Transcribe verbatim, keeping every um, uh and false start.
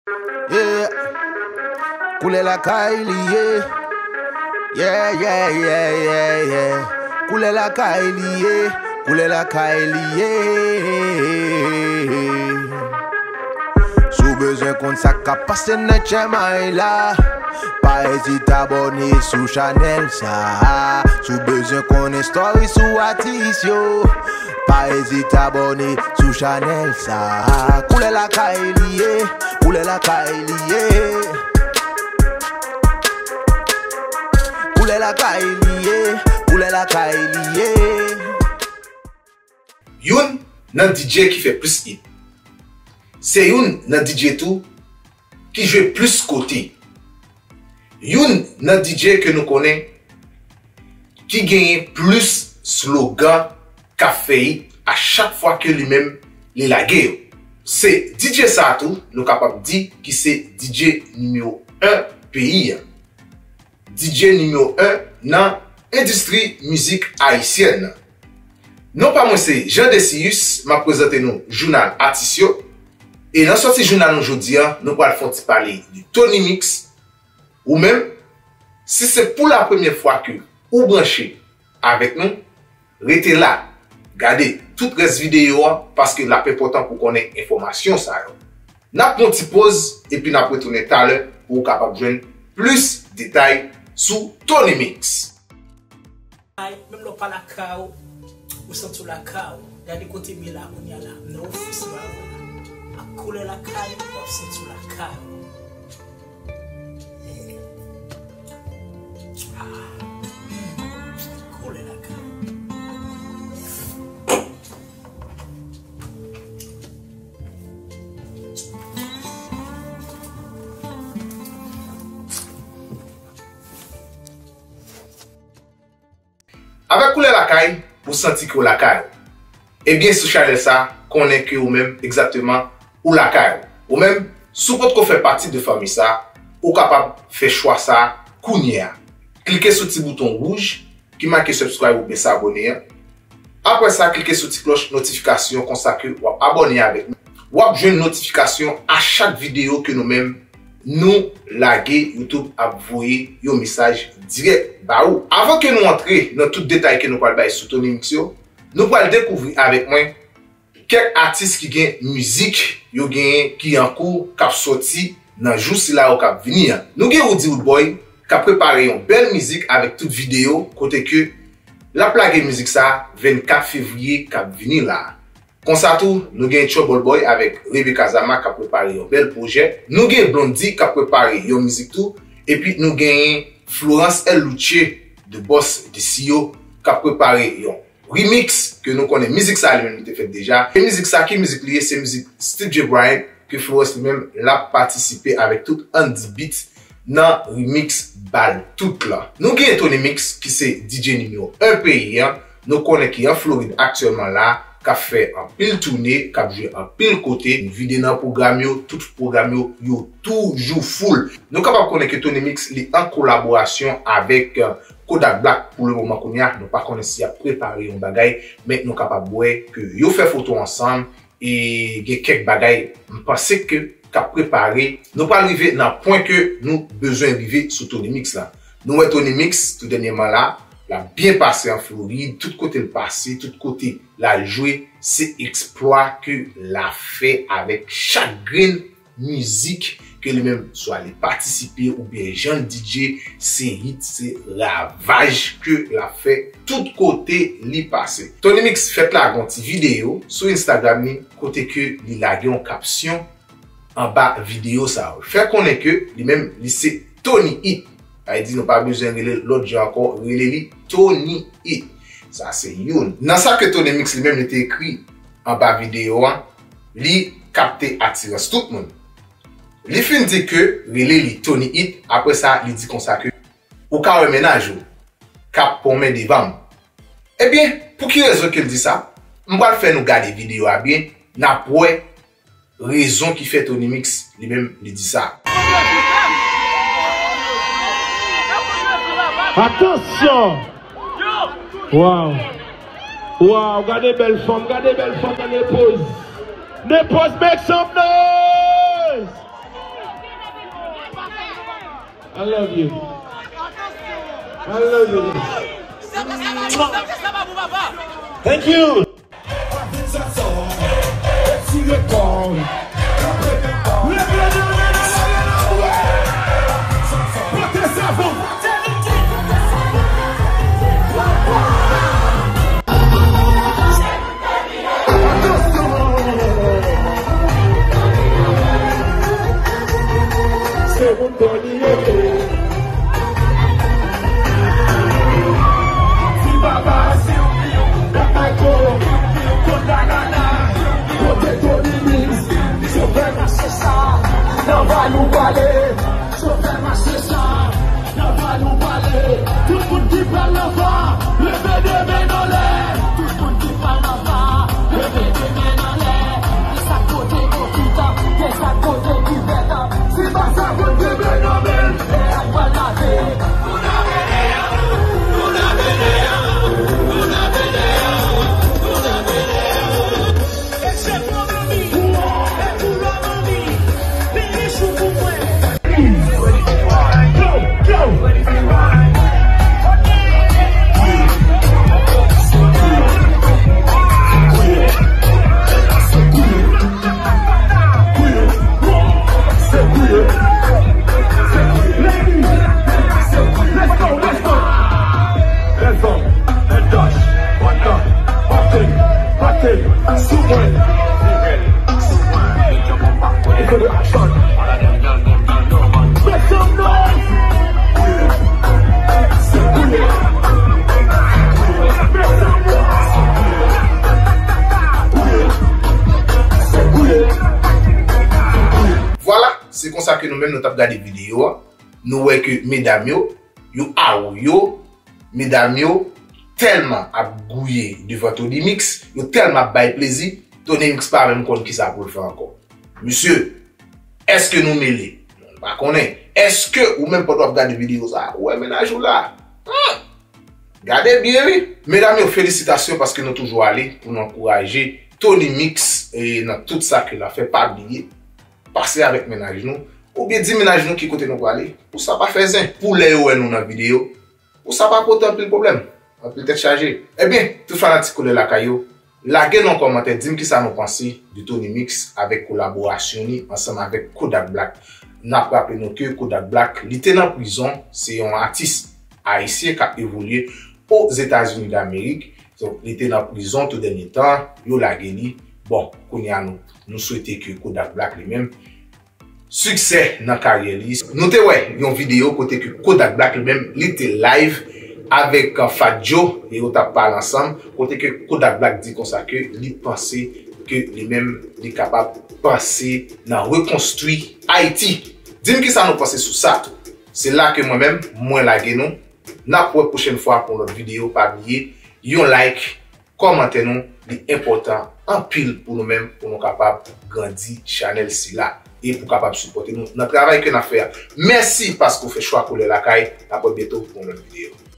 Yeah. Koulè lakay li ye. Yeah, yeah, yeah, yeah, yeah. Koulè lakay li ye. Koulè lakay li ye. Si w bezwen konn sa k ap pase nan tchèmay la, pa ezite abòne sou chanèl sa. Si w bezwen konnen story sou atis yo, pa ezite abòne sou chanèl sa. Koulè lakay li ye, koulè lakay li ye. Koulè lakay li ye, koulè lakay li ye. Youn nan D J ki fè plis hit. Se youn nan D J tou ki jwe plis kote. Youn nan D J ke nou konnen ki genyen plis slogan k ap fè hit a chak fwa ke li menm li lage yo. Se D J sa a tou, nou kapab di ki se D J nimewo en peyi a. D J nimewo en nan endistri mizik ayisyèn nan. Non pa mwen se Jean Decius, m ap prezante nou jounal atis yo. E nan sòti jounal nou jodi a, nou pral fè yon ti pale de Tony Mix. Ou menm, si se pou la premyè fwa ke ou branche avèk nou, rete la, gade tout rès videyo a, paske l ap enpòtan pou konnen enfòmasyon sa yo. N ap pran yon ti poz, epi n ap retounen talè pou w kapab jwenn plis detay sou Tony Mix. Ay, menm lè w pa lakay ou, ou santi w lakay ou. Gade kote m ye la kounye a la, m nan ofis la, ak koulè lakay, w ap santi w lakay ou. Ah, hmm, koulè lakay. Avèk koulè lakay, ou santi ke w lakay ou. Ebyen, sou chanèl sa, konnen ke ou menm, egzakteman, ou lakay ou. Ou menm, si w potko fè pati de fanmi sa, ou kapab fè chwa sa kounye a. Klike sou ti bouton wouj ki make subscribe oubyen s'abonner an. Apre sa, klike sou ti klòch notifikasyon konsa ke w ap abòne avèk nou. W ap jwenn notifikasyon a chak videyo ke nou menm nou lage, YouTube ap voye yon mesaj dirèk ba ou. Avan ke nou antre nan tout detay ke nou pral bay sou Tony Mix yo, nou pral dekouvri avèk mwen kèk atis ki gen mizik yo genyen ki an kou, k ap sòti nan jou sila yo k ap vini an. Nou gen Roody Roodboy k ap prepare yon bèl mizik avèk tout videyo kote ke l ap lage mizik sa vennkat fevriye k ap vini la. Konsa tou, nou gen Trouble Boy avèk Rebecca Zama k ap prepare yon bèl pwojè. Nou gen Blondy k ap prepare yon mizik tou. Epi nou genyen Florence El Luche, The Boss de Siyo, k ap prepare yon remix ke nou konnen mizik sa li menm li te fèt deja. E mizik sa, ki mizik li ye? Se mizik Steve J. Bryant ke Florence li menm l ap patisipe avèk tout Andy Beats nan remix Bal Tout lan. Nou gen Tony Mix ki se D J nimewo en peyi an, nou konnen ki an Florid aktyèlman la, k ap fè anpil toune, k ap jwe anpil kote, vide nan pwogram yo, tout pwogram yo, yo toujou full. Nou kapab konnen ke Tony Mix li an kolaborasyon avèk, euh, Kodak Black pou le moman kounye a, nou pa konnen si y ap prepare yon bagay, men nou kapab wè ke yo fè foto ansanm, e gen kèk bagay m panse ke k ap prepare. Nou pral rive nan pwen ke nou bezwen rive sou Tony Mix la. Nou wè Tony Mix tou dènyèman la, l ap byen pase an Florid, tout kote l pase, tout kote l al jwe, se eksplwa ke l ap fè avèk chak grenn mizik ke li menm swa li patisipe oubyen jan l D J, se hit, se ravaj ke l ap fè tout kote li pase. Tony Mix fèk lage yon ti videyo sou Instagram li kote ke li lage yon kapsyon anba videyo sa yo. Fè konnen ke li menm li se Tony Hit. Sa vle di nou pa bezwen rele l lòt jan ankò, rele li Tony Hit. Sa se youn. Nan sa ke Tony Mix li menm li te ekri anba videyo a, li kapte atirans tout moun. Li fin di ke rele li Tony Hit, apre sa li di konsa ke ou ka wè mennaj ou k ap pran men devan m. Ebyen, pou ki rezon ke l di sa? M pral fè nou gade videyo a byen, n ap wè rezon ki fè Tony Mix li menm li di sa. Atansyon! Waw! Waw, gade bèl fanm, gade bèl fanm nan Nepoz. Nepoz, make some noise! I love you. I love you. Thank you. Se moun Tony yo ye. Ti baba, batay ko, konn Dalana, kote Tony Mix, sovè mache sa, nan va nou pale, sovè mache sa. Nan va nou pale, tout moun ki pral nan va, leve de men anlè. Tout moun ki pral nan va, leve de men anlè. Desann kote konfidan, desann kote kivèt. Si pa sa, konn de men nan men, lè a pral lave. Nou lave deyò, nou lave deyò, nou lave deyò, nou lave deyò. Lèzòm, men dòch, pòt la, pate, pate, sou mwen. Make some noise! Vwala, se konsa ke nou menm nou t ap gade videyo a. Nou wè ke medam yo, yo awoyo, medam yo tèlman ap gouye devan Tony Mix, yo tèlman ap bay plezi, Tony Mix pa menm konn kisa pou l fè ankò. Mesye, èske nou mele? Nou pa konnen. Èske ou menm pandan w ap gade videyo sa a, ou wè mennaj ou la? Hmm! Gade byen wi. Medam yo, felisitasyon paske nou toujou ale pou nou ankouraje Tony Mix e nan tout sa ke l ap fè. Pa bliye, pase avèk mennaj nou, oubyen di mennaj nou ki kote nou prale. Pou sa pa fè zen. Pou lè yo wè nou nan videyo, pou sa pa pote anpil pwoblèm, anpil tèt chaje. Ebyen, tout fanatik Koulè Lakay yo, lage nan kòmantè, di m kisa nou panse de Tony Mix avèk kolaborasyon li ansanm avèk Kodak Black. N ap raple nou ke Kodak Black, li te nan prizon, se yon atis ayisyen k ap evolye Ozetazini Damerik. Donk, li te nan prizon tou dènye tan, yo lage li. Bon, kounye a nou, nou swete ke Kodak Black li menm, siksè nan karyè li. Nou te wè yon videyo kote ke Kodak Black li menm, li te live avèk, uh, Fat Joe e yo t ap pale ansanm, kote ke Kodak Black di konsa ke li panse ke li menm, li kapab panse nan rekonstwi Ayiti. Di m kisa nou panse sou sa tou. Se la ke mwen menm, mwen lage nou. N ap wè pwochèn fwa pou yon lòt videyo. Pa bliye, yon like, kòmantè nou, li enpòtan anpil pou nou menm, pou nou kapab grandi chanèl sila e pou kapab sipòte nou nan travay ke n ap fè a. Mèsi paske w fè chwa Koulè Lakay. N ap wè byento pou yon lòt videyo.